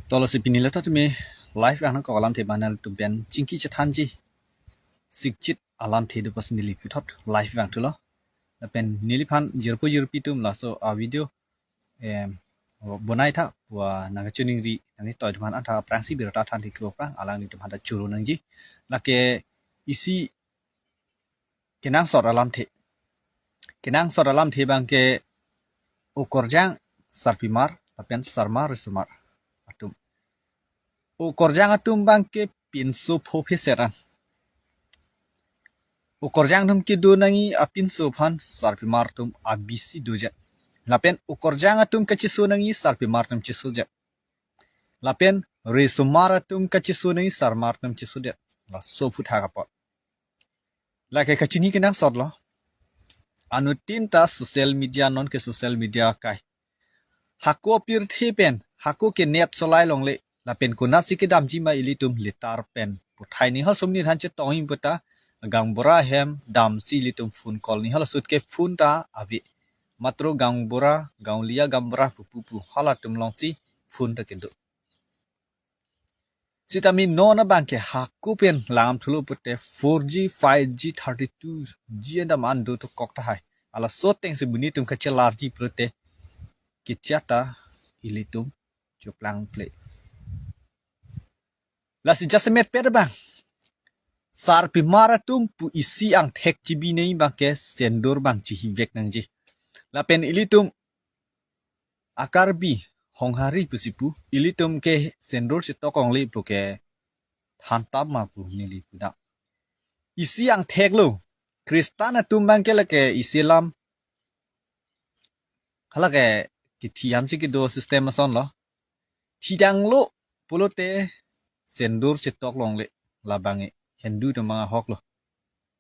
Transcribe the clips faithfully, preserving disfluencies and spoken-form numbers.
Tolo si pini le ta tumi live ang nangkok alamthe abang nangtum pen chingki chethanji. Sikchit alamthe do pas neli puthot live ang thulo. Lapen neliphan jirpo jirpi atum laso a video em bonai tha pu nangkachiningri nangtoi atum aphan, anta aphrangsi birta than thik aphrang alanglitum aphan ta choro nangji. Lake isi kenangsot alamthe. Kenangsot alamthe abangke okorjang sarpimar lapen sarmar risomar atum. Okorjang atum abangke pinso pho pheseran. Okorjang atum kedo nangji apinso aphan sarpimar atum abisi dojet. Lapen okorjang atum kacheso nangji sarpimar atum chesojet. Lapen risomar atum kacheso nangji sarmar atum chesodet. Laso aphuthak apot. Lake kachini kenangsot lo. Anuttin ta social media, non ke social media kai. Hako pirthe pen, hako ke net solai longle, lapen konatsi kedamji ma ilitum letter pen puthai ni hal somni than chetong him puta, gaonbura ahem damsi ilitum phone call ni hal sut ke phone ta ave. Matro gaonbura, gaonliya gaonbura pupu pu halatum alongsi phone ta kedo. Sitame non abangke hako pen lam thulo pute four G, five G, thirty-two G anda man do to kok tahai. Ala so teng si buni atum kachelarji pute kechata ilitum chuplang ple. Lasi jasemet pet abang. Sarpimar atum pu isi angthek chibinei abangke sendur abang chihivek nangji. Lapen ilitum a Karbi Honghari pusi pu, ilitum ke sendur chetok longle pu ke thantam ma pu neli pudam. Isi angthek lo, Kristan atum abangke lake isi lam. Halake kithi ansi kedo system ason lo. Thidang lo pulote sendur chetok longle labang e Hindu atum abang ahok lo.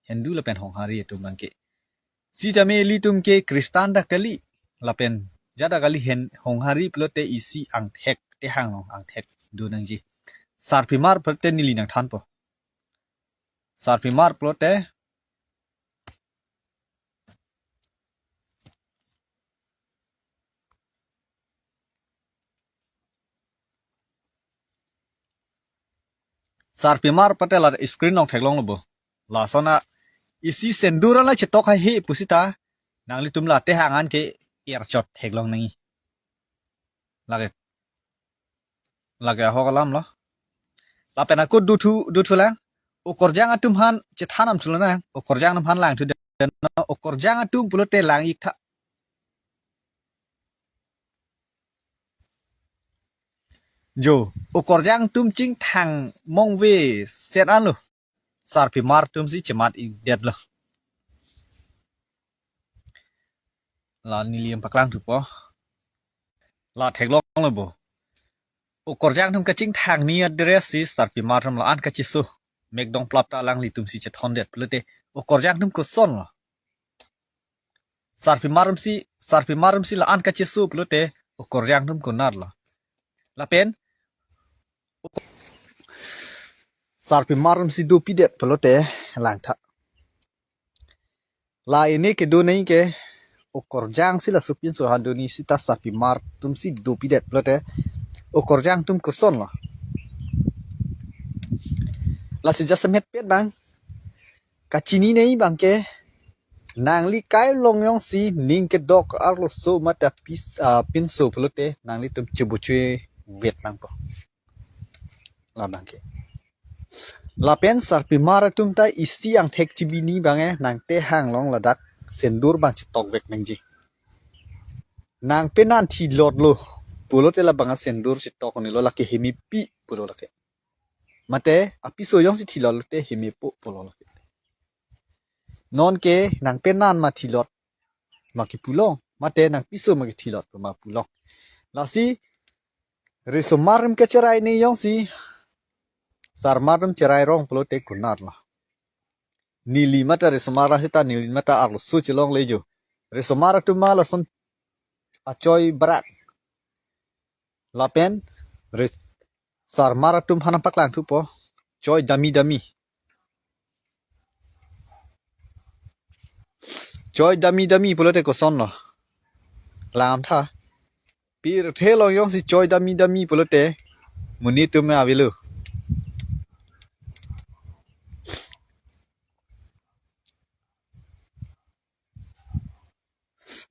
Hindu lapen Honghari atum abangke. Sitame ilitum ke Kristan ta kali lapen jada kali hen Honghari pulote isi angthek tehang long angthek do nangji. Sarpimar pulote neli nangthanpo. Sarpimar pulote Sarpimar pute la screen along theklonglo bo. Lason a isi sendur la chetok hai he pusita nanglitum la tehang an ke erchot theklong nangji. Lake lake ahok alam lo. Lapen ako duthu duthu lang. Okorjang atum aphan chethan am thulo nang. Okorjang atum aphan lang thu den. Okorjang atum pulote lang ik tha. Jo, okorjang atum chingthang mongve set an lo. Sarpimar atum si chemat ik det lo. La neli nangpaklang thupo. La theklonglo bo. Okorjang atum kachingthang ni address si sarpimar atum la-an kacheso. Mekdong plap ta alanglitum si chethon det pulote okorjang atum koson lo. Sarpimar atum si, sarpimar atum si la-an kacheso pulote okorjang atum konat lo. Lapen sarpimar atum si dopidet pulote lang tha. La ini kedo nangji ke okorjang si laso pinso aphan do nangji sita sarpimar atum si dopidet pulote okorjang atum koson lo. Lasi jasemet pet abang kachini nangji abangke nangli kai long jongsi ning kedok arloso mate pis, ah, pinso pulote nanglitum chebuchue vet nangpo. Labang ke. Lapen sarpimar atum ta isi angthek chibini abang e nangtehang long ladak sendur abang chetok vek nangji. Nangpenan thilot lo pulote labang a sendur chetok ni lo, lake hemepi pulo lake. Mate apiso jongsi thilot lote hemepo pulo lake. Non ke nangpenan ma thilot ma kepu long, mate nangpiso ma kethilot ma pu long. Lasi risomar atum kecherai ni jongsi sarmar atum cherai rong pulote konat lo. Neli mate risomar atum sita neli mate arloso chelongle jo. Risomar atum ma lason achoi barak. Lapen ris-, sarmar atum aphan nangpaklang thupo. Choi dami dami. Choi dami dami pulote koson lo. Lang tha. Pirthe along jongsi choi dami dami pulote Monit atum avelo.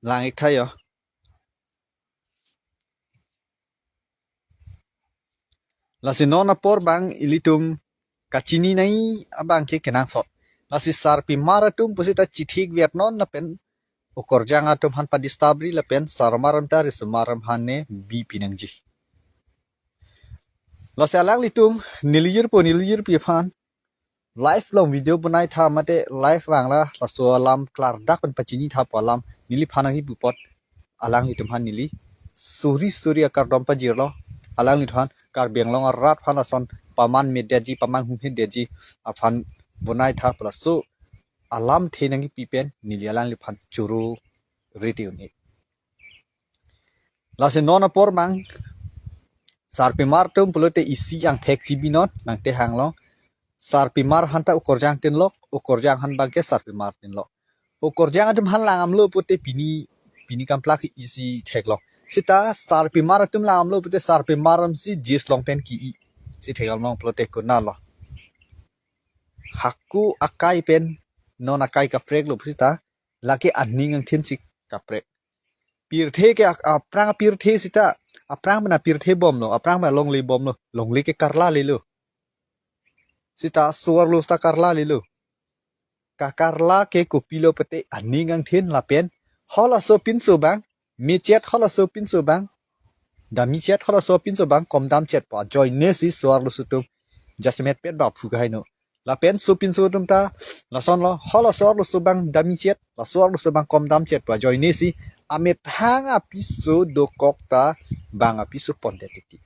Lang-ik tha jo. Lasi non apor abang ilitum kachini nangji abang ke kenangsot. Lasi sarpimar atum pusita chithik viat non lapen okorjang atum aphan padisturb-ri lapen sarmar atum ta risomar atum aphan ne bipi nangji. Lasi alanglitum neli jirpo neli jirpi aphan live along video bonai tha mate live vangla laso alam klardak pen pachini tha pu alam neliphan nangkipu apot alanglitum aphan neli suri suri akardom pajirlo. Alanglitum aphan Karbi Anglong arat aphan lason paman medetji paman humhedetji aphan bonai tha pu laso alamthe nangkipi pen neli alangliphan choro riti un-e. Lasi non apor abang sarpimar atum pulote isi angthek chibi non nangtehang long. Sarpimar aphanta okorjang tinlok, okorjang aphan abang ke sarpimar tinlok. Okorjang atum aphan lang-amlo pute pini pini kamplak isi theklong. Sita sarpimar atum lang-amlo pute sarpimar atumsi jis long pen ki-i si theklong pulote konatlo. Hako akai pen non akai kapreklo sita lake aning angthin si kaprek. Pirthe ke ak- aphrang pirthe sita aphrang mena pirthe bomlo, aphrang mena longle bomlo, longle ke karla lelo. Sita suar lo sita karla lelo. Kakarla ke kopilo pute aning angthin lapen halaso pinso abang, michet halaso pinso abang, dam michet halaso pinso abang, kom dam chet pu ajoine si suar lo sutum jasemet pet ba phu kahai no. Lapen sopinso atum ta lasonlo, halaso arloso abang dam michet, laso arloso abang kom dam chet pu ajoine si amethang apiso dokok ta bang apiso pondet titi.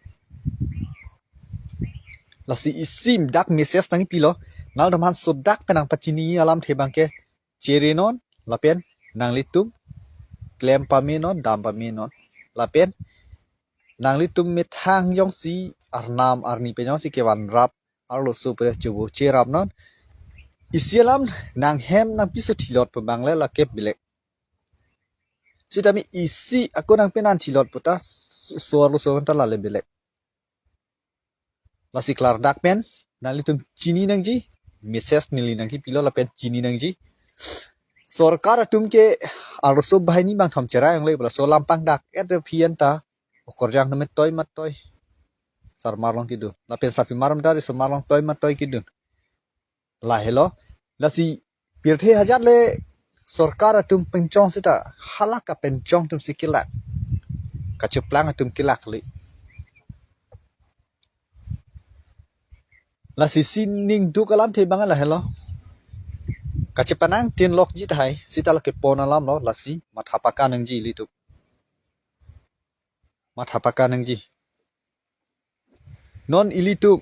Lasi isi dak message nangpilo, nangtum aphan sodak pen nangpachini alamthe abang ke chere non lapen nanglitum klem pame non, dam pame non lapen nanglitum methang jongsi arnam arni pen jongsi kevan rap arloso pen chubu cherap non. Isi alam nanghem nangpiso thilot pu abang le lake belek. Sitame isi ako nangpenan thilot puta su- suar lo suar ta lale belek. Lasi klardak pen nanglitum chini nangji, message neli nangkipilo lapen chini nangji. Sorkar atum ke arloso banghini bangthom cherai ongle laso lampang dak et phi anta okorjang name toi matoi sarmar along kedun. Lapen sarpimar atum ta risomar along toi matoi kedun. Lahelo. Lasi pirthe hajat le sorkar atum penchong sita hala kapenchong atum si kelak. Kacheplang atum kelak le. Lasi sining duk alamthe abang lahelo. Kachepanang tin lokji tahai sita lake pon alamlo lasi matha paka nangji ilitum. Matha paka nangji. Non ilitum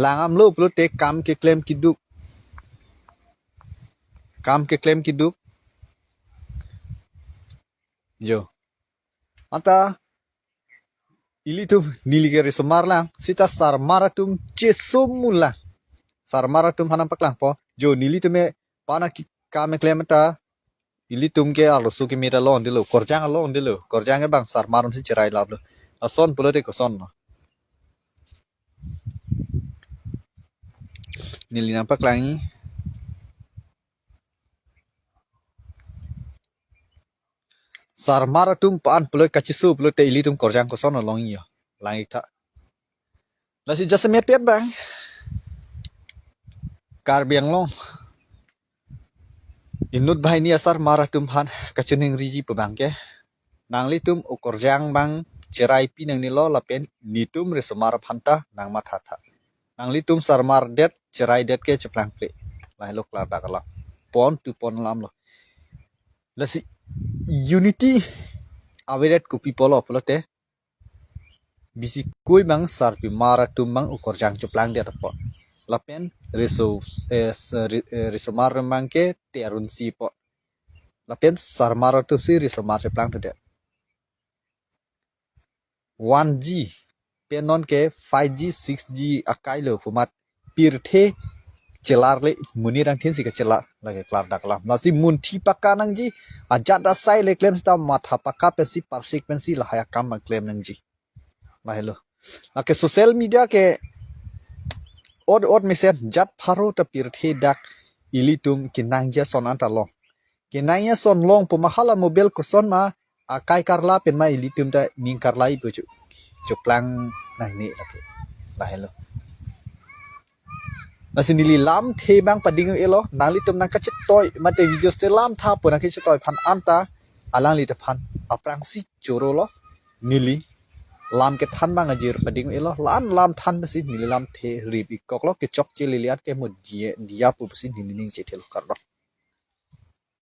lang-amlo pulote kam keklem keduk. Kam keklem keduk. Jo. Anta ilitum neli ke risomar lang, sita sarmar atum chesomul lang. Sarmar atum aphan nangpaklangpo. Jo nelitum e pana ki kam keklem ta ilitum ke arloso keme ta longdelo, korjang longdelo, korjang ke bang sarmar atum si cherai laplo. Lason pulote kosonlo. Neli nangpaklangji. Sarmar atum pan pulo kachisu pulote ilitum korjang kosonlo longji jo. Lang-ik tha. Lasi jasemet pet abang Karbi Anglong inut banghini asarmar atum aphan kachiningriji pu abang ke nanglitum okorjang abang cheraipi nangnelo lapen netum risomar aphanta nangmathatha. Nanglitum sarmar det cheraidet ke cheplangple. Lahelo klardak alam. Pon tu pon alamlo. Lasi unity avedet kopi pulo pulote bisi koi abang sarpimar atum abang okorjang cheplangdet apot. Lapen riso eh, s- ri- eh, risomar atum abang ke te arun si apot. Lapen sarmar atum si risomar cheplangdet. One G pen non ke five G, six G akai lo pu amat pirthe chelar le monit angthin si kechelar lake klardak alam. Lasi munthi paka nangji, ajat asai le klem sita matha paka pensi parsik pensi lahai akam abang klem nangji. Lahelo. Lake social media ke ot ot mesen jat pharo ta pirthe dak ilitum kenangji ason anta long. Kenangji ason long pu ma hala mobile koson ma akai karla pen ma ilitum ta ning karla ipu chu chuplang nangne lake. Lahelo. Lasi neli lamthe abang pading elo, nanglitum nangkachetoi mate video selam tha pu nangkachetoi aphan anta alangliphan aphrangsi choro lo. Neli lam kethan abang ajir pading elo, la-an lam than pusi neli lamthe rip-ik koklo, kechokche lilian ke mo dia dia pu pusi neli ning chethe lo, kardom.